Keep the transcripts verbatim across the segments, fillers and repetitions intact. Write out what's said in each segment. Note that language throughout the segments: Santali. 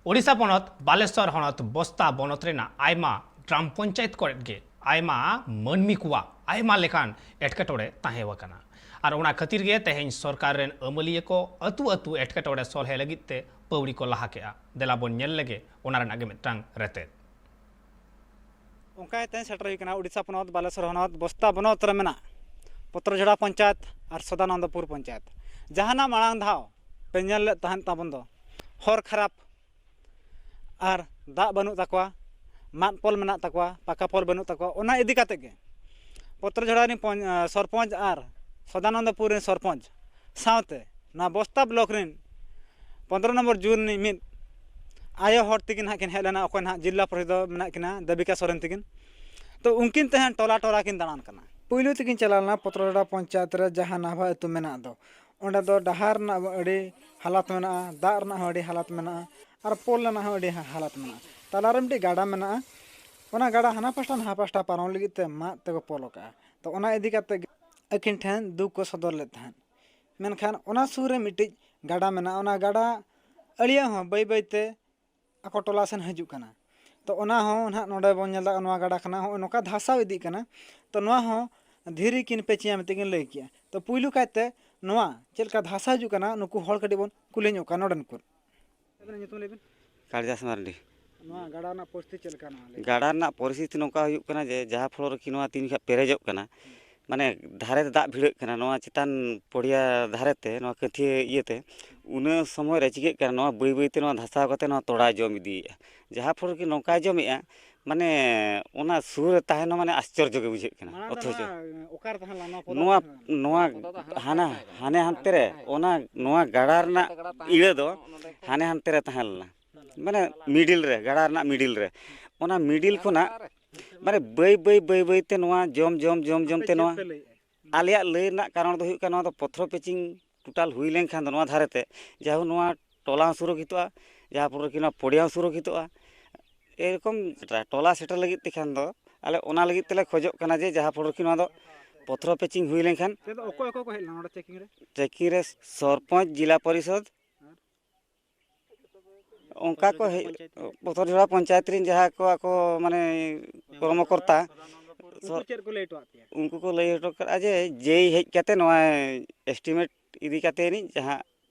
ᱳᱰᱤᱥᱟ ᱯᱚᱱᱚᱛ ᱵᱟᱞᱮᱥᱚᱨ ᱦᱚᱱᱚᱛ ᱵᱚᱥᱛᱟ ᱵᱚᱱᱚᱛ ᱨᱮᱱᱟᱜ ᱟᱭᱢᱟ ᱜᱨᱟᱢ ᱯᱚᱧᱪᱟᱭᱮᱛ ᱠᱚᱨᱮᱫ ᱜᱮ ᱟᱭᱢᱟ ᱢᱟᱹᱱᱢᱤ ᱠᱚᱣᱟᱜ ᱟᱭᱢᱟ ᱞᱮᱠᱟᱱ ᱮᱴᱠᱮᱴᱚᱬᱮ ᱛᱟᱦᱮᱸ ᱟᱠᱟᱱᱟ᱾ ᱟᱨ ᱚᱱᱟ ᱠᱷᱟᱹᱛᱤᱨ ᱜᱮ ᱛᱮᱦᱮᱧ ᱥᱚᱨᱠᱟᱨ ᱨᱮᱱ ᱟᱹᱢᱟᱹᱞᱤᱭᱟᱹ ᱠᱚ ᱟᱹᱛᱩ ᱟᱹᱛᱩ ᱮᱴᱠᱮᱴᱚᱬᱮ ᱥᱚᱞᱦᱮ ᱞᱟᱹᱜᱤᱫ ᱛᱮ ᱯᱟᱹᱣᱲᱤ ᱠᱚ ᱞᱟᱦᱟ ᱠᱮᱜᱼᱟ᱾ ᱫᱮᱞᱟ ᱵᱚᱱ ᱧᱮᱞ ᱞᱮᱜᱮ ᱚᱱᱟ ᱨᱮᱱᱟᱜ ᱜᱮ ᱢᱤᱫᱴᱟᱝ ᱨᱮᱛᱮᱫ᱾ ᱚᱱᱠᱟ ᱛᱮᱦᱮᱧ ᱥᱮᱴᱮᱨ ᱦᱩᱭ ᱠᱟᱱᱟ ᱳᱰᱤᱥᱟ ᱯᱚᱱᱚᱛ ᱵᱟᱞᱮᱥᱚᱨ ᱦᱚᱱᱚᱛ ᱵᱚᱥᱛᱟ ᱵᱚᱱᱚᱛ ᱨᱮ ᱢᱮᱱᱟᱜ ᱯᱚᱛᱨᱚᱡᱷᱚᱲᱟ ᱯᱚᱧᱪᱟᱭᱮᱛ ᱟᱨ ᱥᱚᱫᱟᱱᱚᱱᱫᱚᱯᱩᱨ ᱯᱚᱧᱪᱟᱭᱮᱛ᱾ ᱡᱟᱦᱟᱱᱟᱜ ᱢᱟᱲᱟᱝ ᱫᱷᱟᱣ ᱯᱮ ᱧᱮᱞ ᱞᱮᱫ ᱛᱟᱦᱮᱸᱫ ᱛᱟᱵᱚᱱ ᱫᱚ ᱦᱚᱨ ᱠᱷᱟᱨᱟᱯ ᱟᱨ ᱫᱟᱜ ᱵᱟᱹᱱᱩᱜ ᱛᱟᱠᱚᱣᱟ, ᱢᱟᱫ ᱯᱳᱞ ᱢᱮᱱᱟᱜ ᱛᱟᱠᱚᱣᱟ, ᱯᱟᱠᱟ ᱯᱳᱞ ᱵᱟᱹᱱᱩᱜ ᱛᱟᱠᱚᱣᱟ᱾ ᱚᱱᱟ ᱤᱫᱤ ᱠᱟᱛᱮ ᱜᱮ ᱯᱚᱛᱨᱚᱡᱷᱚᱲᱟ ᱨᱮᱱ ᱯᱚᱧ-, ᱥᱚᱨᱯᱚᱧᱪ ᱟᱨ ᱥᱚᱫᱟᱱᱚᱱᱫᱚᱯᱩᱨ ᱨᱮᱱ ᱥᱚᱨᱯᱚᱧᱪ ᱥᱟᱶᱛᱮ ᱱᱚᱣᱟ ᱵᱚᱥᱛᱟ ᱵᱞᱚᱠ ᱨᱮᱱ ᱯᱚᱱᱫᱽᱨᱚ ᱱᱚᱢᱵᱚᱨ ᱡᱳᱱ ᱨᱤᱱᱤᱡ ᱢᱤᱫ ᱟᱭᱳ ᱦᱚᱲ ᱛᱤᱠᱤᱱ ᱦᱟᱸᱜ ᱠᱤᱱ ᱦᱮᱡ ᱞᱮᱱᱟ, ᱚᱠᱚᱭ ᱱᱟᱦᱟᱜ ᱡᱤᱞᱟ ᱯᱚᱨᱤᱥᱚᱫ ᱢᱮᱱᱟᱜ ᱠᱤᱱᱟ ᱫᱮᱵᱤᱠᱟ ᱥᱚᱨᱮᱱ ᱛᱤᱠᱤᱱ᱾ ᱛᱚ ᱩᱱᱠᱤᱱ ᱛᱮᱦᱮᱧ ᱴᱚᱞᱟ ᱴᱚᱞᱟ ᱠᱤᱱ ᱫᱟᱬᱟᱱ ᱠᱟᱱᱟ᱾ ᱯᱩᱭᱞᱩ ᱛᱮᱠᱤᱱ ᱪᱟᱞᱟᱣ ᱞᱮᱱᱟ ᱯᱚᱛᱨᱚᱡᱷᱚᱲᱟ ᱯᱚᱧᱪᱟᱭᱮᱛ ᱨᱮ, ᱡᱟᱦᱟᱸ ᱱᱟᱵᱷᱟ ᱟᱹᱛᱩ ᱢᱮᱱᱟᱜ ᱫᱚ, ᱚᱸᱰᱮ ᱫᱚ ᱰᱟᱦᱟᱨ ᱨᱮᱱᱟᱜ ᱟᱹᱰᱤ ᱦᱟᱞᱟᱛ ᱢᱮᱱᱟᱜᱼᱟ, ᱫᱟᱜ ᱨᱮᱱᱟᱜ ᱦᱚᱸ ᱟᱹᱰᱤ ᱦᱟᱞᱟᱛ ᱢᱮᱱᱟᱜᱼᱟ, ᱟᱨ ᱯᱳᱞ ᱨᱮᱱᱟᱜ ᱦᱚᱸ ᱟᱹᱰᱤ ᱦᱟ-, ᱦᱟᱞᱟᱛ ᱢᱮᱱᱟᱜᱼᱟ᱾ ᱛᱟᱞᱟᱨᱮ ᱢᱤᱫᱴᱤᱡ ᱜᱟᱰᱟ ᱢᱮᱱᱟᱜᱼᱟ, ᱚᱱᱟ ᱜᱟᱰᱟ ᱦᱟᱱᱟ ᱯᱟᱥᱴᱟ ᱱᱟᱦᱟ ᱯᱟᱥᱴᱟ ᱯᱟᱨᱚᱢ ᱞᱟᱹᱜᱤᱫ ᱛᱮ ᱢᱟᱫ ᱛᱮᱠᱚ ᱯᱳᱞ ᱟᱠᱟᱜᱼᱟ᱾ ᱛᱚ ᱚᱱᱟ ᱤᱫᱤ ᱠᱟᱛᱮ ᱜᱮ ᱟᱹᱠᱤᱱ ᱴᱷᱮᱱ ᱫᱩᱠ ᱠᱚ ᱥᱚᱫᱚᱨ ᱞᱮᱫ ᱛᱟᱦᱮᱸᱫ᱾ ᱢᱮᱱᱠᱷᱟᱱ ᱚᱱᱟ ᱥᱩᱨ ᱨᱮ ᱢᱤᱫᱴᱤᱡ ᱜᱟᱰᱟ ᱢᱮᱱᱟᱜᱼᱟ, ᱚᱱᱟ ᱜᱟᱰᱟ ᱟᱹᱲᱭᱟᱹ ᱦᱚᱸ ᱵᱟᱹᱭ ᱵᱟᱹᱭ ᱛᱮ ᱟᱠᱚ ᱴᱚᱞᱟ ᱥᱮᱱ ᱦᱤᱡᱩᱜ ᱠᱟᱱᱟ᱾ ᱛᱚ ᱚᱱᱟ ᱦᱚᱸ ᱱᱟᱦᱟᱜ ᱱᱚᱰᱮ ᱵᱚᱱ ᱧᱮᱞ ᱫᱟ, ᱱᱚᱣᱟ ᱜᱟᱰᱟ ᱠᱷᱚᱱᱟᱜ ᱦᱚᱸ ᱱᱚᱝᱠᱟ ᱫᱷᱟᱥᱟᱣ ᱤᱫᱤᱜ ᱠᱟᱱᱟ᱾ ᱛᱚ ᱱᱚᱣᱟ ᱦᱚᱸ ᱫᱷᱤᱨᱤ ᱠᱤᱱ ᱯᱮᱪᱤᱭᱟ ᱢᱮᱱᱛᱮ ᱠᱤᱱ ᱞᱟᱹᱭ ᱠᱮᱜᱼᱟ᱾ ᱛᱚ ᱯᱩᱭᱞᱩ ᱠᱟᱭᱛᱮ ᱱᱚᱣᱟ ᱪᱮᱫ ᱞᱮᱠᱟ ᱫᱷᱟᱥᱟᱣ ᱦᱤᱡᱩᱜ ᱠᱟᱱᱟ, ᱱᱩᱠᱩ ᱦᱚᱲ ᱠᱟᱹᱴᱤᱡ ᱵᱚᱱ ᱠᱩᱞᱤ ᱧᱚᱜ ᱠᱚᱣᱟ ᱱᱚᱰᱮᱱ ᱠᱚ᱾ ᱟᱵᱮᱱᱟᱜ ᱧᱩᱛᱩᱢ ᱞᱟᱹᱭ ᱵᱮᱱ᱾ ᱠᱟᱞᱤᱫᱟᱥ ᱢᱟᱨᱰᱤ᱾ ᱱᱚᱣᱟ ᱜᱟᱰᱟ ᱨᱮᱱᱟᱜ ᱯᱚᱨᱤᱥᱛᱷᱤᱛᱤ ᱪᱮᱫ ᱞᱮᱠᱟ ᱱᱚᱣᱟ ᱞᱟᱹᱭ? ᱜᱟᱰᱟ ᱨᱮᱱᱟᱜ ᱯᱚᱨᱤᱥᱛᱷᱤᱛᱤ ᱱᱚᱝᱠᱟ ᱦᱩᱭᱩᱜ ᱠᱟᱱᱟ ᱡᱮ, ᱡᱟᱦᱟᱸ ᱯᱷᱞᱳᱨ ᱨᱮᱠᱤ ᱱᱚᱣᱟ ᱛᱤᱱ ᱡᱚᱠᱷᱟᱡ ᱯᱮᱨᱮᱡᱚᱜ ᱠᱟᱱᱟ, ᱢᱟᱱᱮ ᱫᱷᱟᱨᱮ ᱨᱮ ᱫᱟᱜ ᱵᱷᱤᱲᱟᱹᱜ ᱠᱟᱱᱟ, ᱱᱚᱣᱟ ᱪᱮᱛᱟᱱ ᱯᱚᱲᱤᱭᱟ ᱫᱷᱟᱨᱮ ᱛᱮ, ᱱᱚᱣᱟ ᱠᱟᱹᱴᱷᱭᱟᱹ ᱤᱭᱟᱹ ᱛᱮ, ᱩᱱᱟᱹ ᱥᱚᱢᱚᱭ ᱨᱮ ᱪᱤᱠᱟᱹᱜ ᱠᱟᱱᱟ, ᱱᱚᱣᱟ ᱵᱟᱹᱭ ᱵᱟᱹᱭ ᱛᱮ ᱱᱚᱣᱟ ᱫᱷᱟᱥᱟᱣ ᱠᱟᱛᱮ ᱱᱚᱣᱟ ᱛᱚᱲᱟᱭ ᱡᱚᱢ ᱤᱫᱤᱭᱮᱫᱼᱟ᱾ ᱡᱟᱦᱟᱸ ᱯᱷᱞᱳᱨ ᱨᱮᱠᱤ ᱱᱚᱝᱠᱟᱭ ᱡᱚᱢᱮᱫᱼᱟ, ᱢᱟᱱᱮ ᱚᱱᱟ ᱥᱩᱨ ᱨᱮ ᱛᱟᱦᱮᱱ ᱦᱚᱸ ᱢᱟᱱᱮ ᱟᱥᱪᱚᱨᱡᱚ ᱜᱮ ᱵᱩᱡᱷᱟᱹᱜ ᱠᱟᱱᱟ᱾ ᱢᱟᱲᱟᱝ ᱫᱚ ᱚᱛᱷᱚᱪᱚ ᱱᱚᱣᱟ ᱚᱠᱟ ᱨᱮ ᱛᱟᱦᱮᱸ ᱞᱮᱱᱟ? ᱱᱚᱣᱟ ᱯᱚᱫᱟ ᱱᱚᱣᱟ, ᱛᱟᱦᱮᱸ ᱞᱮᱱᱟ? ᱱᱚᱣᱟ ᱯᱚᱫᱟ ᱫᱚ ᱦᱟᱱᱟ ᱦᱟᱱᱟ ᱯᱟᱥᱴᱟ ᱦᱟᱱᱮ ᱛᱟᱦᱮᱸ ᱦᱟᱱᱛᱮ ᱨᱮ, ᱠᱟᱱᱟ᱾ ᱚᱱᱟ, ᱱᱚᱣᱟ ᱜᱟᱰᱟ ᱨᱮᱱᱟᱜ ᱤᱭᱟᱹ ᱫᱚ ᱦᱟᱱᱮ ᱦᱟᱱᱛᱮ ᱨᱮ ᱛᱟᱦᱮᱸ ᱞᱮᱱᱟ᱾ ᱢᱟᱱᱮ ᱢᱤᱰᱤᱞ ᱨᱮ, ᱜᱟᱰᱟ ᱨᱮᱱᱟᱜ ᱢᱤᱰᱤᱞ ᱨᱮ᱾ ᱚᱱᱟ ᱢᱤᱰᱤᱞ ᱠᱷᱚᱱᱟᱜ ᱢᱟᱱᱮ ᱵᱟᱹᱭ ᱵᱟᱹᱭ, ᱵᱟᱹᱭ ᱵᱟᱹᱭ ᱛᱮ ᱱᱚᱣᱟ ᱡᱚᱢ, ᱡᱚᱢ, ᱡᱚᱢ, ᱡᱚᱢ ᱟᱯᱮ ᱛᱮ ᱪᱮᱫ ᱱᱚᱣᱟ ᱯᱮ ᱞᱟᱹᱭᱮᱫᱼᱟ? ᱟᱞᱮᱭᱟᱜ ᱞᱟᱹᱭ ᱨᱮᱱᱟᱜ ᱠᱟᱨᱚᱱ ᱫᱚ ᱦᱩᱭᱩᱜ ᱠᱟᱱᱟ, ᱱᱚᱣᱟ ᱫᱚ ᱯᱚᱛᱷᱨᱚ ᱯᱮᱪᱤᱝ ᱴᱳᱴᱟᱞ ᱦᱩᱭ ᱞᱮᱱᱠᱷᱟᱱ ᱫᱚ ᱱᱚᱣᱟ ᱫᱷᱟᱨᱮ ᱛᱮ, ᱡᱟᱭᱦᱳᱠ, ᱱᱚᱣᱟ ᱴᱚᱞᱟ ᱦᱚᱸ ᱥᱩᱨᱚᱠᱠᱷᱤᱛᱚᱜᱼᱟ, ᱡᱟᱦᱟᱸ ᱯᱚᱨᱮ ᱠᱤ ᱱᱚᱣᱟ ᱯᱚᱲᱤᱭᱟ ᱦᱚᱸ ᱥᱩᱨᱚᱠᱠᱷᱤᱛᱚᱜᱼᱟ᱾ ᱮᱨᱚᱠᱚᱢ ᱴᱚᱞᱟ ᱥᱮᱴᱮᱨ ᱞᱟᱹᱜᱤᱫ ᱛᱮᱠᱷᱟᱱ ᱫᱚ ᱟᱞᱮ ᱚᱱᱟ ᱞᱟᱹᱜᱤᱫ ᱛᱮᱞᱮ ᱠᱷᱚᱡᱚᱜ ᱠᱟᱱᱟ ᱡᱮ, ᱡᱟᱦᱟᱸ ᱯᱚᱨᱮ ᱠᱤ ᱱᱚᱣᱟ ᱫᱚ ᱯᱚᱛᱷᱨᱚ ᱯᱮᱪᱤᱝ ᱦᱩᱭ ᱞᱮᱱᱠᱷᱟᱱ᱾ ᱛᱮᱫᱚ ᱚᱠᱚᱭ ᱚᱠᱚᱭ ᱠᱚ ᱦᱮᱡ ᱞᱮᱱᱟ ᱱᱚᱰᱮ ᱪᱮᱠᱤᱝ ᱨᱮ? ᱪᱮᱠᱤᱝ ᱨᱮ ᱥᱚᱨᱯᱚᱧᱪ, ᱡᱤᱞᱟ ᱯᱚᱨᱤᱥᱚᱫᱽ, ᱚᱱᱠᱟ ᱠᱚ ᱦᱮᱡ, ᱯᱚᱛᱚᱨᱡᱚᱲᱟ ᱯᱚᱧᱪᱟᱭᱮᱛ ᱨᱮᱱ ᱡᱟᱦᱟᱸ ᱠᱚ ᱟᱠᱚ ᱢᱟᱱᱮ ᱠᱚᱨᱢᱚᱠᱚᱨᱛᱟ, ᱩᱱᱠᱩ ᱪᱮᱫ ᱠᱚ ᱞᱟᱹᱭ ᱦᱚᱴᱚ ᱟᱫ ᱯᱮᱭᱟ? ᱩᱱᱠᱩ ᱠᱚ ᱞᱟᱹᱭ ᱦᱚᱴᱚ ᱠᱟᱜᱼᱟ ᱡᱮ ᱡᱮᱭ ᱦᱮᱡ ᱠᱟᱛᱮ ᱱᱚᱣᱟ ᱮᱥᱴᱤᱢᱮᱴ ᱤᱫᱤ ᱠᱟᱛᱮ ᱟᱹᱱᱤᱡ ᱡᱟᱦᱟᱸ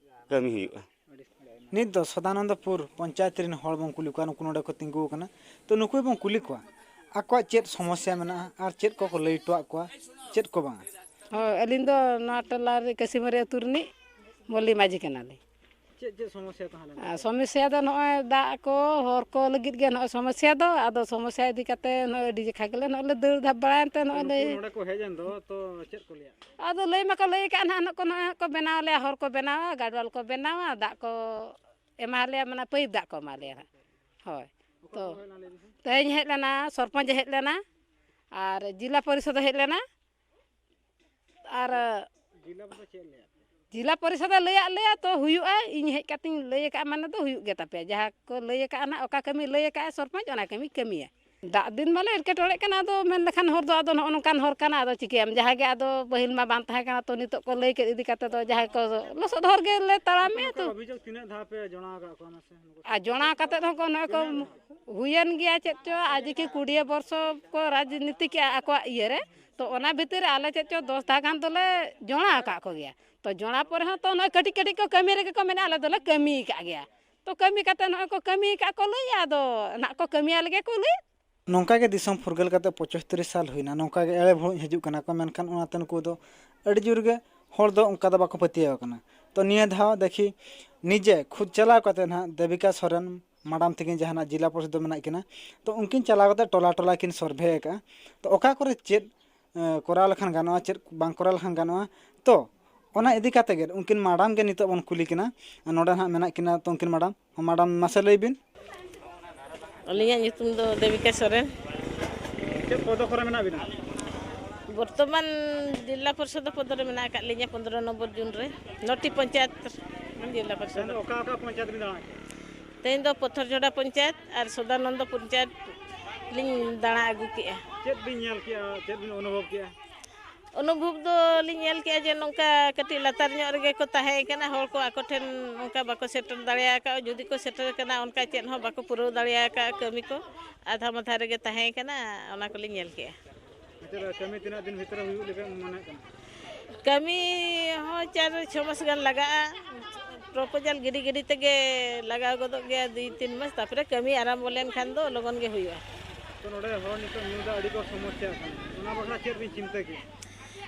ᱠᱟᱹᱢᱤ ᱦᱩᱭᱩᱜᱼᱟ᱾ ᱱᱤᱛ ᱫᱚ ᱥᱚᱫᱟᱱᱚᱱᱫᱚᱯᱩᱨ ᱯᱚᱧᱪᱟᱭᱮᱛ ᱨᱮᱱ ᱦᱚᱲ ᱵᱚᱱ ᱠᱩᱞᱤ ᱠᱚᱣᱟ, ᱱᱩᱠᱩ ᱱᱚᱰᱮ ᱠᱚ ᱛᱤᱸᱜᱩ ᱟᱠᱟᱱᱟ᱾ ᱛᱚ ᱱᱩᱠᱩ ᱵᱚᱱ ᱠᱩᱞᱤ ᱠᱚᱣᱟ, ᱟᱠᱚᱣᱟᱜ ᱪᱮᱫ ᱥᱚᱢᱚᱥᱥᱟ ᱢᱮᱱᱟᱜᱼᱟ ᱟᱨ ᱪᱮᱫ ᱠᱚᱠᱚ ᱞᱟᱹᱭ ᱦᱚᱴᱚᱣᱟᱜ ᱠᱚᱣᱟ, ᱪᱮᱫ ᱠᱚ ᱵᱟᱝᱟ᱾ ᱦᱳᱭ, ᱟᱹᱞᱤᱧ ᱫᱚ ᱱᱚᱣᱟ ᱴᱚᱞᱟ ᱨᱮ ᱠᱟᱹᱥᱤᱢᱟᱹᱨᱤ ᱟᱹᱛᱩ ᱨᱤᱱᱤᱡ ᱢᱚᱞᱞᱤ ᱢᱟᱹᱡᱷᱤ ᱠᱟᱱᱟᱞᱤᱧ᱾ ᱪᱮᱫ ᱪᱮᱫ ᱥᱚᱢᱚᱥᱥᱟ ᱛᱟᱦᱮᱸ ᱞᱮᱱᱟ? ᱟᱨ ᱥᱚᱢᱚᱥᱥᱟ ᱫᱚ ᱱᱚᱜᱼᱚᱭ ᱫᱟᱜ ᱠᱚ, ᱦᱚᱨ ᱠᱚ ᱞᱟᱹᱜᱤᱫ ᱜᱮ ᱱᱚᱜᱼᱚᱭ ᱥᱚᱢᱚᱥᱥᱟ ᱫᱚ᱾ ᱟᱫᱚ ᱥᱚᱢᱚᱥᱥᱟ ᱤᱫᱤ ᱠᱟᱛᱮ ᱱᱚᱜᱼᱚᱭ ᱟᱹᱰᱤ ᱡᱮᱠᱷᱟ ᱜᱮᱞᱮ ᱱᱚᱜᱼᱚᱭ ᱞᱮ ᱫᱟᱹᱲ ᱫᱷᱟᱯ ᱵᱟᱲᱟᱭᱮᱱ ᱛᱮ ᱱᱚᱜᱼᱚᱭ ᱞᱮ ᱱᱚᱰᱮ ᱠᱚ ᱦᱮᱡ ᱮᱱ ᱫᱚ, ᱛᱚ ᱪᱮᱫ ᱠᱚ ᱞᱟᱹᱭᱟ? ᱟᱫᱚ ᱞᱟᱹᱭ ᱢᱟᱠᱚ ᱞᱟᱹᱭ ᱟᱠᱟᱫ ᱱᱟᱦᱟᱜ, ᱱᱚᱜᱼᱚ ᱱᱚᱜᱼᱚᱭ ᱠᱚ ᱵᱮᱱᱟᱣ ᱞᱮᱭᱟ, ᱦᱚᱨ ᱠᱚ ᱵᱮᱱᱟᱣᱟ, ᱜᱟᱰᱣᱟᱞ ᱠᱚ ᱵᱮᱱᱟᱣᱟ, ᱫᱟᱜ ᱠᱚ ᱮᱢᱟ ᱞᱮᱭᱟ, ᱢᱟᱱᱮ ᱯᱟᱭᱤᱯ ᱫᱟᱜ ᱠᱚ ᱮᱢᱟ ᱞᱮᱭᱟ ᱱᱟᱦᱟᱜ᱾ ᱦᱳᱭ᱾ ᱛᱚ ᱛᱮᱦᱮᱧ ᱦᱮᱡ ᱞᱮᱱᱟ, ᱥᱚᱨᱯᱚᱧᱪ ᱮ ᱦᱮᱡ ᱞᱮᱱᱟ ᱟᱨ ᱡᱮᱞᱟ ᱯᱚᱨᱤᱥᱚᱫ ᱮ ᱦᱮᱡ ᱞᱮᱱᱟ ᱟᱨ ᱡᱮᱞᱟ ᱯᱚᱨᱤᱥᱚᱫ ᱮ ᱞᱟᱹᱭᱟᱫ ᱞᱮᱭᱟ ᱛᱚ ᱦᱩᱭᱩᱜᱼᱟ, ᱤᱧ ᱦᱮᱡ ᱠᱟᱛᱮᱧ ᱞᱟᱹᱭ ᱟᱠᱟᱫᱼᱟ ᱢᱟᱱᱮ ᱫᱚ ᱦᱩᱭᱩᱜ ᱜᱮ ᱛᱟᱯᱮᱭᱟ᱾ ᱡᱟᱦᱟᱸ ᱠᱚ ᱞᱟᱹᱭ ᱟᱠᱟᱫᱼᱟ ᱱᱟᱦᱟᱜ, ᱚᱠᱟ ᱠᱟᱹᱢᱤ ᱞᱟᱹᱭ ᱟᱠᱟᱫᱼᱟᱭ ᱥᱚᱨᱯᱚᱧᱪ, ᱚᱱᱟ ᱠᱟᱹᱢᱤ ᱠᱟᱹᱢᱤᱭᱟ᱾ ᱫᱟᱜ ᱫᱤᱱ ᱢᱟᱞᱮ ᱮᱴᱠᱮᱴᱚᱬᱮᱜ ᱠᱟᱱᱟ, ᱟᱫᱚ ᱢᱮᱱ ᱞᱮᱠᱷᱟᱱ ᱦᱚᱨ ᱫᱚ ᱟᱫᱚ ᱱᱚᱜᱼᱚ ᱱᱚᱝᱠᱟᱱ ᱦᱚᱨ ᱠᱟᱱᱟ, ᱟᱫᱚ ᱪᱤᱠᱟᱹᱭᱟᱢ? ᱡᱟᱦᱟᱸ ᱜᱮ ᱟᱫᱚ ᱯᱟᱹᱦᱤᱞ ᱢᱟ ᱵᱟᱝ ᱛᱟᱦᱮᱸ ᱠᱟᱱᱟ, ᱛᱚ ᱱᱤᱛᱚᱜ ᱠᱚ ᱞᱟᱹᱭ ᱠᱮᱫ ᱤᱫᱤ ᱠᱟᱛᱮ ᱫᱚ ᱡᱟᱦᱟᱸᱭ ᱠᱚ ᱞᱚᱥᱚᱫ ᱦᱚᱨ ᱜᱮᱞᱮ ᱛᱟᱲᱟᱢᱮᱫᱼᱟ ᱛᱚ᱾ ᱚᱵᱷᱤᱡᱳᱜᱽ ᱛᱤᱱᱟᱹᱜ ᱫᱷᱟᱣ ᱯᱮ ᱡᱚᱲᱟᱣ ᱟᱠᱟᱫ ᱠᱚᱣᱟ ᱢᱟᱥᱮ? ᱟᱨ ᱡᱚᱲᱟᱣ ᱠᱟᱛᱮ ᱦᱚᱸ ᱠᱚ ᱱᱚᱜᱼᱚᱭ ᱠᱚ ᱦᱩᱭᱮᱱ ᱜᱮᱭᱟ ᱪᱮᱫ ᱪᱚ, ᱟᱨ ᱡᱮ ᱠᱤ ᱠᱩᱲᱤᱭᱟᱹ ᱵᱚᱨᱥᱚ ᱠᱚ ᱨᱟᱡᱽᱱᱤᱛᱤ ᱠᱮᱜᱼᱟ ᱟᱠᱚᱣᱟᱜ ᱤᱭᱟᱹ ᱨᱮ, ᱛᱚ ᱚᱱᱟ ᱵᱷᱤᱛᱤᱨ ᱨᱮ ᱟᱞᱮ ᱪᱮᱫ ᱪᱚ ᱫᱚᱥ ᱫᱷᱟᱣ ᱜᱟᱱ ᱫᱚᱞᱮ ᱡᱚᱲᱟᱣ ᱟᱠᱟᱫ ᱠᱚᱜᱮᱭᱟ᱾ ᱛᱚ ᱡᱚᱲᱟᱣ ᱯᱚᱨᱮ ᱦᱚᱸ ᱛᱚ ᱱᱚᱜᱼᱚᱭ ᱠᱟᱹᱴᱤᱡ ᱠᱟᱹᱴᱤᱡ ᱠᱚ ᱠᱟᱹᱢᱤ ᱨᱮᱜᱮ ᱠᱚ ᱢᱮᱱᱟ, ᱟᱞᱮ ᱫᱚᱞᱮ ᱠᱟᱹᱢᱤ ᱟᱠᱟᱫ ᱜᱮᱭᱟ᱾ ᱛᱚ ᱠᱟᱹᱢᱤ ᱠᱟᱛᱮ ᱱᱚᱜᱼᱚᱭ ᱠᱚ ᱠᱟᱹᱢᱤ ᱟᱠᱟᱫ ᱠᱚ ᱞᱟᱹᱭᱟ, ᱟᱫᱚ ᱱᱟᱜ ᱠᱚ ᱠᱟᱹᱢᱤᱭᱟ ᱞᱮᱜᱮ ᱠᱚ ᱞᱟᱹᱭᱟ᱾ ᱱᱚᱝᱠᱟ ᱜᱮ ᱫᱤᱥᱚᱢ ᱯᱷᱩᱨᱜᱟᱹᱞ ᱠᱟᱛᱮ ᱯᱚᱸᱪᱟᱛᱛᱳᱨ ᱥᱟᱞ ᱦᱩᱭᱱᱟ, ᱱᱚᱝᱠᱟ ᱜᱮ ᱮᱲᱮ ᱵᱷᱩᱲᱩᱡ ᱦᱤᱡᱩᱜ ᱠᱟᱱᱟ ᱠᱚ, ᱢᱮᱱᱠᱷᱟᱱ ᱚᱱᱟᱛᱮ ᱱᱩᱠᱩ ᱫᱚ ᱟᱹᱰᱤ ᱡᱳᱨ ᱜᱮ ᱦᱚᱲ ᱫᱚ ᱚᱱᱠᱟ ᱫᱚ ᱵᱟᱠᱚ ᱯᱟᱹᱛᱭᱟᱹᱣ ᱟᱠᱟᱱᱟ᱾ ᱛᱚ ᱱᱤᱭᱟᱹ ᱫᱷᱟᱣ ᱫᱮᱠᱷᱤ ᱱᱤᱡᱮ ᱠᱷᱩᱫ ᱪᱟᱞᱟᱣ ᱠᱟᱛᱮ ᱱᱟᱦᱟᱜ ᱫᱮᱵᱤᱠᱟ ᱥᱚᱨᱮᱱ ᱢᱟᱰᱟᱢ ᱛᱟᱹᱠᱤᱱ ᱡᱟᱦᱟᱱᱟᱜ ᱡᱮᱞᱟ ᱯᱚᱨᱤᱥᱚᱫ ᱫᱚ ᱢᱮᱱᱟᱜ ᱠᱤᱱᱟ, ᱛᱚ ᱩᱱᱠᱤᱱ ᱪᱟᱞᱟᱣ ᱠᱟᱛᱮ ᱴᱚᱞᱟ ᱴᱚᱞᱟ ᱠᱤᱱ ᱥᱚᱨᱵᱷᱮ ᱟᱠᱟᱫᱼᱟ᱾ ᱛᱚ ᱚᱠᱟ ᱠᱚᱨᱮ ᱪᱮᱫ, ᱮ, ᱠᱚᱨᱟᱣ ᱞᱮᱠᱷᱟᱱ ᱜᱟᱱᱚᱜᱼᱟ, ᱪᱮᱫ ᱵᱟᱝ ᱠᱚᱨᱟᱣ ᱞᱮᱠᱷᱟᱱ ᱜᱟᱱᱚᱜᱼᱟ, ᱛᱚ ᱚᱱᱟ ᱤᱫᱤ ᱠᱟᱛᱮ ᱜᱮ ᱩᱱᱠᱤᱱ ᱢᱟᱰᱟᱢ ᱜᱮ ᱱᱤᱛᱚᱜ ᱵᱚᱱ ᱠᱩᱞᱤ ᱠᱤᱱᱟ᱾ ᱱᱚᱰᱮ ᱱᱟᱦᱟᱜ ᱢᱮᱱᱟᱜ ᱠᱤᱱᱟ, ᱛᱚ ᱩᱱᱠᱤᱱ ᱢᱟᱰᱟᱢ, ᱢᱟᱰᱟᱢ ᱢᱟᱥᱮ ᱞᱟᱹᱭ ᱵᱤᱱ᱾ ᱟᱹᱞᱤᱧᱟᱜ ᱧᱩᱛᱩᱢ ᱫᱚ ᱫᱮᱵᱤᱠᱟ ᱥᱚᱨᱮᱱ᱾ ᱪᱮᱫ ᱯᱚᱫᱚ ᱠᱚᱨᱮ ᱢᱮᱱᱟᱜ ᱵᱤᱱᱟ? ᱵᱚᱨᱛᱚᱢᱟᱱ ᱡᱮᱞᱟ ᱯᱚᱨᱤᱥᱚᱫ ᱯᱚᱫᱚ ᱨᱮ ᱢᱮᱱᱟᱜ ᱟᱠᱟᱫ ᱞᱤᱧᱟ, ᱯᱚᱱᱫᱽᱨᱚ ᱱᱚᱢᱵᱚᱨ ᱡᱳᱱ ᱨᱮ, ᱱᱚᱴᱤ ᱯᱚᱧᱪᱟᱭᱮᱛ ᱡᱮᱞᱟ ᱯᱚᱨᱤᱥᱚᱫ᱾ ᱛᱮᱦᱮᱧ ᱫᱚ ᱚᱠᱟ ᱚᱠᱟ ᱯᱚᱧᱪᱟᱭᱮᱛ ᱵᱤᱱ ᱫᱟᱬᱟ ᱠᱮᱫᱟ? ᱛᱮᱦᱮᱧ ᱫᱚ ᱯᱚᱛᱷᱚᱨᱡᱷᱚᱲᱟ ᱯᱚᱧᱪᱟᱭᱮᱛ ᱟᱨ ᱥᱚᱫᱟᱱᱚᱱᱫᱚ ᱯᱚᱧᱪᱟᱭᱮᱛ ᱞᱤᱧ ᱫᱟᱬᱟ ᱟᱹᱜᱩ ᱠᱮᱜᱼᱟ᱾ ᱪᱮᱫ ᱵᱤᱱ ᱧᱮᱞ ᱠᱮᱜᱼᱟ, ᱪᱮᱫ ᱵᱤᱱ ᱚᱱᱩᱵᱷᱚᱵ ᱠᱮᱜᱼᱟ? ᱚᱱᱩᱵᱷᱚᱵ ᱫᱚ ᱞᱤᱧ ᱧᱮᱞ ᱠᱮᱜᱼᱟ ᱡᱮ ᱱᱚᱝᱠᱟ ᱠᱟᱹᱴᱤᱡ ᱞᱟᱛᱟᱨ ᱧᱚᱜ ᱨᱮᱜᱮ ᱠᱚ ᱛᱟᱦᱮᱸ ᱠᱟᱱᱟ, ᱦᱚᱲ ᱠᱚ ᱟᱠᱚ ᱴᱷᱮᱱ ᱚᱱᱠᱟ ᱵᱟᱠᱚ ᱥᱮᱴᱮᱨ ᱫᱟᱲᱮ ᱟᱠᱟᱫᱼᱟ᱾ ᱡᱩᱫᱤ ᱠᱚ ᱥᱮᱴᱮᱨ ᱠᱟᱱᱟ, ᱚᱱᱠᱟ ᱪᱮᱫ ᱦᱚᱸ ᱵᱟᱠᱚ ᱯᱩᱨᱟᱹᱣ ᱫᱟᱲᱮ ᱟᱠᱟᱫᱼᱟ ᱠᱟᱹᱢᱤ ᱠᱚ, ᱟᱫᱷᱟ ᱢᱟᱫᱷᱟ ᱨᱮᱜᱮ ᱛᱟᱦᱮᱸ ᱠᱟᱱᱟ, ᱚᱱᱟ ᱠᱚᱞᱤᱧ ᱧᱮᱞ ᱠᱮᱜᱼᱟ᱾ ᱱᱤᱛᱚᱜ ᱫᱚ ᱠᱟᱹᱢᱤ ᱛᱤᱱᱟᱹᱜ ᱫᱤᱱ ᱵᱷᱤᱛᱨᱤ ᱨᱮ ᱦᱩᱭᱩᱜ ᱞᱮᱠᱟ ᱢᱚᱱᱮᱜ ᱠᱟᱱᱟ? ᱠᱟᱹᱢᱤ ᱦᱚᱸ ᱪᱟᱨ ᱪᱷᱚ ᱢᱟᱥ ᱜᱟᱱ ᱞᱟᱜᱟᱜᱼᱟ᱾ ᱯᱨᱚᱯᱳᱡᱟᱞ ᱜᱤᱰᱤ ᱜᱤᱰᱤ ᱛᱮᱜᱮ ᱞᱟᱜᱟᱣ ᱜᱚᱫᱚᱜ ᱜᱮᱭᱟ ᱫᱩᱭ ᱛᱤᱱ ᱢᱟᱥ, ᱛᱟᱨᱯᱚᱨᱮ ᱠᱟᱹᱢᱤ ᱟᱨᱟᱢᱵᱚ ᱞᱮᱱᱠᱷᱟᱱ ᱫᱚ ᱞᱚᱜᱚᱱ ᱜᱮ ᱦᱩᱭᱩᱜᱼᱟ᱾ ᱛᱚ, ᱱᱚᱰᱮ ᱦᱚᱲ ᱱᱤᱛᱚᱜ ᱧᱩ ᱫᱟᱜ ᱟᱹᱰᱤ ᱠᱚ ᱥᱚᱢᱚᱥᱥᱟ ᱠᱟᱱᱟ, ᱚᱱᱟ ᱵᱟᱠᱷᱨᱟ ᱪᱮᱫ ᱵᱤᱱ ᱪᱤᱱᱛᱟᱹ ᱠᱮᱫᱟ?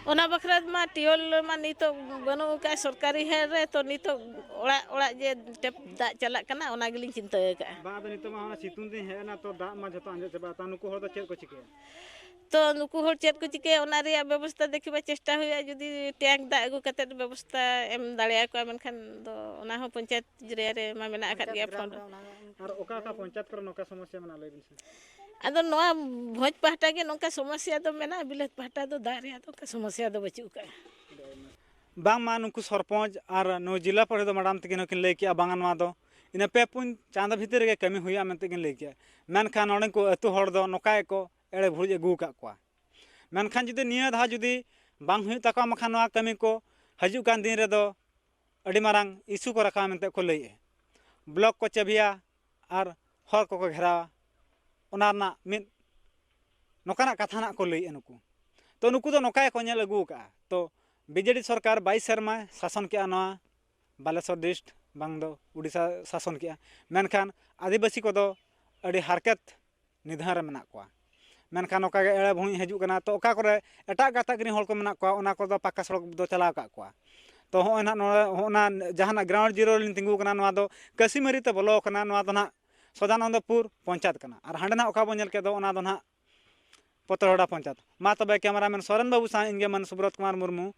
ᱚᱱᱟ ᱵᱟᱠᱷᱨᱟ ᱢᱟ ᱴᱤᱭᱩᱵᱚᱭᱮᱞ ᱢᱟ ᱱᱤᱛᱚᱜ ᱵᱟᱹᱱᱩᱜ ᱟᱠᱟᱫ ᱥᱚᱨᱠᱟᱨᱤ ᱦᱮᱲ ᱨᱮ, ᱛᱚ ᱱᱤᱛᱚᱜ ᱚᱲᱟᱜ ᱚᱲᱟᱜ ᱡᱮ ᱴᱮᱯ ᱫᱟᱜ ᱪᱟᱞᱟᱜ ᱠᱟᱱᱟ, ᱚᱱᱟ ᱜᱮᱞᱤᱧ ᱪᱤᱱᱛᱟᱹ ᱟᱠᱟᱫᱼᱟ᱾ ᱵᱟᱝ, ᱟᱫᱚ ᱱᱤᱛᱚᱜ ᱢᱟ ᱚᱱᱟ ᱥᱤᱛᱩᱝ ᱫᱤᱱ ᱦᱮᱡ ᱮᱱᱟ, ᱛᱚ ᱫᱟᱜ ᱢᱟ ᱡᱷᱚᱛᱚ ᱟᱸᱡᱮᱫ ᱪᱟᱵᱟᱜᱼᱟ, ᱛᱚ ᱱᱩᱠᱩ ᱦᱚᱲ ᱫᱚ ᱪᱮᱫ ᱠᱚ ᱪᱤᱠᱟᱹᱭᱟ? ᱛᱚ ᱱᱩᱠᱩ ᱦᱚᱲ ᱪᱮᱫ ᱠᱚ ᱪᱤᱠᱟᱹᱭᱟ, ᱚᱱᱟ ᱨᱮᱭᱟᱜ ᱵᱮᱵᱚᱥᱛᱟ ᱫᱮᱠᱷᱤ ᱵᱟ ᱪᱮᱥᱴᱟ ᱦᱩᱭᱩᱜᱼᱟ, ᱡᱩᱫᱤ ᱴᱮᱝᱠ ᱫᱟᱜ ᱟᱹᱜᱩ ᱠᱟᱛᱮᱫ ᱵᱮᱵᱚᱥᱛᱟ ᱮᱢ ᱫᱟᱲᱮᱭᱟᱠᱚᱣᱟ, ᱢᱮᱱᱠᱷᱟᱱ ᱫᱚ ᱚᱱᱟ ᱦᱚᱸ ᱯᱚᱧᱪᱟᱭᱮᱛ ᱮᱨᱤᱭᱟ ᱨᱮ ᱢᱟ ᱢᱮᱱᱟᱜ ᱟᱠᱟᱫ ᱜᱮᱭᱟ ᱯᱷᱚᱱᱰ᱾ ᱟᱨ ᱚᱠᱟ ᱚᱠᱟ ᱯᱚᱧᱪᱟᱭᱮᱛ ᱠᱚᱨᱮ ᱱᱚᱝᱠᱟ ᱥᱚᱢᱚᱥᱥᱟ ᱢᱮᱱᱟᱜᱼᱟ, ᱞᱟᱹᱭ ᱵᱤᱱ ᱥᱮ? ᱟᱫᱚ ᱱᱚᱣᱟ ᱵᱷᱚᱸᱡᱽ ᱯᱟᱦᱴᱟ ᱜᱮ ᱱᱚᱝᱠᱟ ᱥᱚᱢᱚᱥᱥᱟ ᱫᱚ ᱢᱮᱱᱟᱜᱼᱟ, ᱵᱤᱞᱟᱹᱛ ᱯᱟᱦᱴᱟ ᱫᱚ ᱫᱟᱜ ᱨᱮᱭᱟᱜ ᱫᱚ ᱚᱱᱠᱟ ᱥᱚᱢᱚᱥᱥᱟ ᱫᱚ ᱵᱟᱹᱪᱩᱜ ᱟᱠᱟᱫᱼᱟ᱾ ᱵᱟᱝᱢᱟ ᱱᱩᱠᱩ ᱥᱚᱨᱯᱚᱧᱪ ᱟᱨ ᱱᱩᱭ ᱡᱮᱞᱟ ᱯᱚᱨᱤᱥᱚᱫ ᱢᱮᱰᱟᱢ ᱛᱟᱹᱠᱤᱱ ᱦᱚᱸᱠᱤᱱ ᱞᱟᱹᱭ ᱠᱮᱜᱼᱟ, ᱵᱟᱝᱟ ᱱᱚᱣᱟ ᱫᱚ ᱤᱱᱟᱹ ᱯᱮ ᱯᱩᱱ ᱪᱟᱸᱫᱚ ᱵᱷᱤᱛᱤᱨ ᱨᱮᱜᱮ ᱠᱟᱹᱢᱤ ᱦᱩᱭᱩᱜᱼᱟ ᱢᱮᱱᱛᱮ ᱠᱤᱱ ᱞᱟᱹᱭ ᱠᱮᱜᱼᱟ᱾ ᱢᱮᱱᱠᱷᱟᱱ ᱱᱚᱰᱮ ᱠᱚ ᱟᱹᱛᱩ ᱦᱚᱲ ᱫᱚ ᱱᱚᱝᱠᱟ ᱜᱮᱠᱚ ᱮᱲᱮ ᱵᱷᱩᱲᱩᱡ ᱟᱹᱜᱩ ᱟᱠᱟᱫ ᱠᱚᱣᱟ᱾ ᱢᱮᱱᱠᱷᱟᱱ ᱡᱩᱫᱤ ᱱᱤᱭᱟᱹ ᱫᱷᱟᱣ ᱡᱩᱫᱤ ᱵᱟᱝ ᱦᱩᱭᱩᱜ ᱛᱟᱠᱚᱣᱟ, ᱵᱟᱠᱷᱟᱱ ᱱᱚᱣᱟ ᱠᱟᱹᱢᱤ ᱠᱚ ᱦᱤᱡᱩᱜ ᱠᱟᱱ ᱫᱤᱱ ᱨᱮᱫᱚ ᱟᱹᱰᱤ ᱢᱟᱨᱟᱝ ᱤᱥᱩ ᱠᱚ ᱨᱟᱠᱟᱵᱟ ᱢᱮᱱᱛᱮ ᱠᱚ ᱞᱟᱹᱭᱮᱜᱼᱟ᱾ ᱵᱞᱚᱠ ᱠᱚ ᱪᱟᱹᱵᱤᱭᱟ ᱟᱨ ᱦᱚᱨ ᱠᱚᱠᱚ ᱜᱷᱮᱨᱟᱣᱟ, ᱚᱱᱟ ᱨᱮᱱᱟᱜ ᱢᱤᱫ ᱱᱚᱝᱠᱟᱱᱟᱜ ᱠᱟᱛᱷᱟ ᱱᱟᱜ ᱠᱚ ᱞᱟᱹᱭᱮᱜᱼᱟ ᱱᱩᱠᱩ᱾ ᱛᱚ, ᱱᱩᱠᱩ ᱫᱚ ᱱᱚᱝᱠᱟ ᱜᱮᱠᱚ ᱧᱮᱞ ᱟᱹᱜᱩ ᱟᱠᱟᱫᱼᱟ᱾ ᱛᱚ, ᱵᱤᱡᱮᱰᱤ ᱥᱚᱨᱠᱟᱨ ᱵᱟᱭᱤᱥ ᱥᱮᱨᱢᱟᱭ ᱥᱟᱥᱚᱱ ᱠᱮᱜᱼᱟ ᱱᱚᱣᱟ ᱵᱟᱞᱮᱥᱚᱨ ᱰᱤᱥᱴ, ᱵᱟᱝ ᱫᱚ ᱩᱰᱤᱥᱟ ᱥᱟᱥᱚᱱ ᱠᱮᱜᱼᱟ, ᱢᱮᱱᱠᱷᱟᱱ ᱟᱹᱫᱤᱵᱟᱹᱥᱤ ᱠᱚᱫᱚ ᱟᱹᱰᱤ ᱦᱟᱨᱠᱮᱛ ᱱᱤᱫᱷᱟᱹᱱ ᱨᱮ ᱢᱮᱱᱟᱜ ᱠᱚᱣᱟ᱾ ᱢᱮᱱᱠᱷᱟᱱ ᱱᱚᱝᱠᱟ ᱜᱮ ᱮᱲᱮ ᱵᱷᱩᱸᱡ ᱦᱤᱡᱩᱜ ᱠᱟᱱᱟ᱾ ᱛᱚ, ᱚᱠᱟ ᱠᱚᱨᱮ ᱮᱴᱟᱜ ᱜᱟᱛᱟᱠ ᱨᱮᱱ ᱦᱚᱲ ᱠᱚ ᱢᱮᱱᱟᱜ ᱠᱚᱣᱟ, ᱚᱱᱟ ᱠᱚᱨᱮ ᱫᱚ ᱯᱟᱠᱟ ᱥᱚᱲᱚᱠ ᱫᱚ ᱪᱟᱞᱟᱣ ᱟᱠᱟᱫ ᱠᱚᱣᱟ᱾ ᱛᱚ, ᱦᱚᱸᱜᱼᱚᱭ ᱱᱟᱦᱟᱜ ᱱᱚᱰᱮ, ᱦᱚᱸᱜᱼᱚ ᱱᱟ ᱡᱟᱦᱟᱱᱟᱜ ᱜᱨᱟᱣᱩᱱᱰ ᱡᱤᱨᱳ ᱨᱮᱞᱤᱧ ᱛᱤᱸᱜᱩ ᱟᱠᱟᱱᱟ, ᱱᱚᱣᱟ ᱫᱚ ᱠᱟᱹᱥᱤᱢᱟᱹᱨᱤ ᱛᱮ ᱵᱚᱞᱚ ᱟᱠᱟᱱᱟ᱾ ᱱᱚᱣᱟ ᱫᱚ ᱱᱟᱦᱟᱜ ᱥᱚᱫᱟᱱᱚᱱᱫᱚᱯᱩᱨ ᱯᱚᱧᱪᱟᱭᱮᱛ ᱠᱟᱱᱟ᱾ ᱟᱨ ᱦᱟᱸᱰᱮ ᱱᱟᱦᱟᱜ ᱚᱠᱟ ᱵᱚᱱ ᱧᱮᱞ ᱠᱮᱫ ᱫᱚ, ᱚᱱᱟ ᱫᱚ ᱱᱟᱦᱟᱜ ᱯᱚᱛᱨᱚᱦᱟᱲᱟ ᱯᱚᱧᱪᱟᱭᱮᱛ᱾ ᱢᱟ ᱛᱚᱵᱮ, ᱠᱮᱢᱮᱨᱟᱢᱮᱱ ᱥᱚᱨᱮᱱ ᱵᱟᱹᱵᱩ ᱥᱟᱶ ᱤᱧ ᱜᱮ ᱢᱟᱹᱱ ᱥᱩᱵᱨᱚᱛ ᱠᱩᱢᱟᱨ ᱢᱩᱨᱢᱩ,